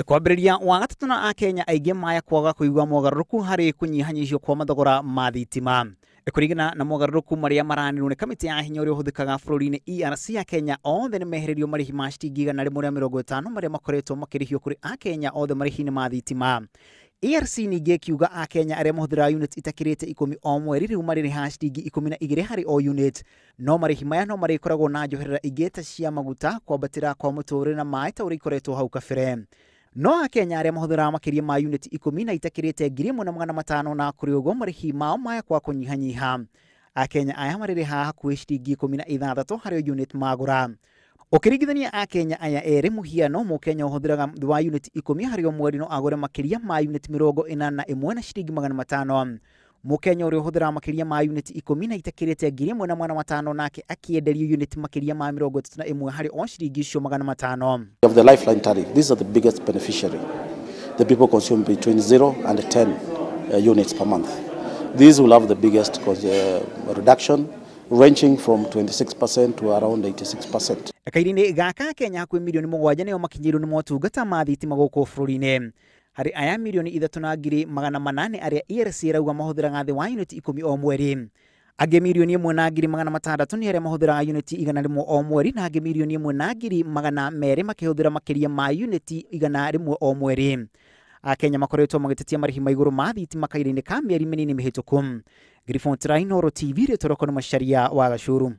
Kwambĩrĩria wa gatatũ na Akenya aingĩ maya kwaga kũigua mogarũrũku harĩ kũnyihanyihio kwa mathogora ma thitima. Kũringana na mogarũrũku marĩa maranĩrwo nĩ kamĩtĩ ya hinya ũrĩa ũhũthĩkaga bũrũri-inĩ ERC, Akenya othe nĩ mehererio marĩhi ma ciringi 150 marĩa makoretwo makĩrĩhio kũrĩ Akenya othe marĩhi-inĩ ma thitima. ERC ningĩ ĩkiuga Akenya arĩa mahũthĩraga unit itakĩrĩte 10 o mweri rĩu marĩrĩhaga ciringi 12 harĩ o unit. No marĩhi maya no marĩkoragwo na njoherera ingĩ ta cia maguta, kwambatĩra kwa mũtũrĩre na maĩ ta ũrĩa ikoretwo hau kabere. No Akenya arĩa mahũthĩraga makĩria ma unit 10 na itakĩrĩte 1500 na kũrĩ ũguo marĩhi mao maya kwa kũnyihanyiha. Akenya aya marĩrĩhaga hakuhĩ ciringi 16 harĩ unit magũra. Ũkĩringithania Akenya aya erĩ, mũhiano Mũkenya ũhũthĩraga thĩ wa unit 10 harĩ o mweri no agũre makĩria ma unit 41 na ciringi 500. Mũkenya ũrĩa ũhũthĩraga makĩria ma unit 10 na itakĩrĩte 1500 nake akĩenderio unit makĩria ma 31 harĩ o ciringi icio 500. Of the lifeline tariff, these are the biggest beneficiary. The people consume between 0 and 10 units per month. These will have the biggest reduction, ranging from 26% to around 86%. Kahinda-inĩ gaka Kenya hakuhĩ mirioni 7 nĩo makinyĩirwo nĩ motungata ma thitima gũkũ bũrũri-inĩ. Harĩ aya mirioni 3,800,000 arĩa ERC ĩrauga mahũthĩraga thĩ wa unit 10 o mweri. Angĩ mirioni 1,600,000 nĩ arĩa mahũthĩraga unit 100 o mweri, na angĩ mirioni 1,200,000 makĩhũthĩra makĩria ma unit 100 o mweri. Akenya makoretwo magĩtetia marĩhi ma igũrũ ma thitima kahinda-inĩ ka mĩeri mĩnini mĩhĩtũku. Ngiriboti Inooro TV, rĩtwa rĩakwa nĩ Macharia wa Gacuru.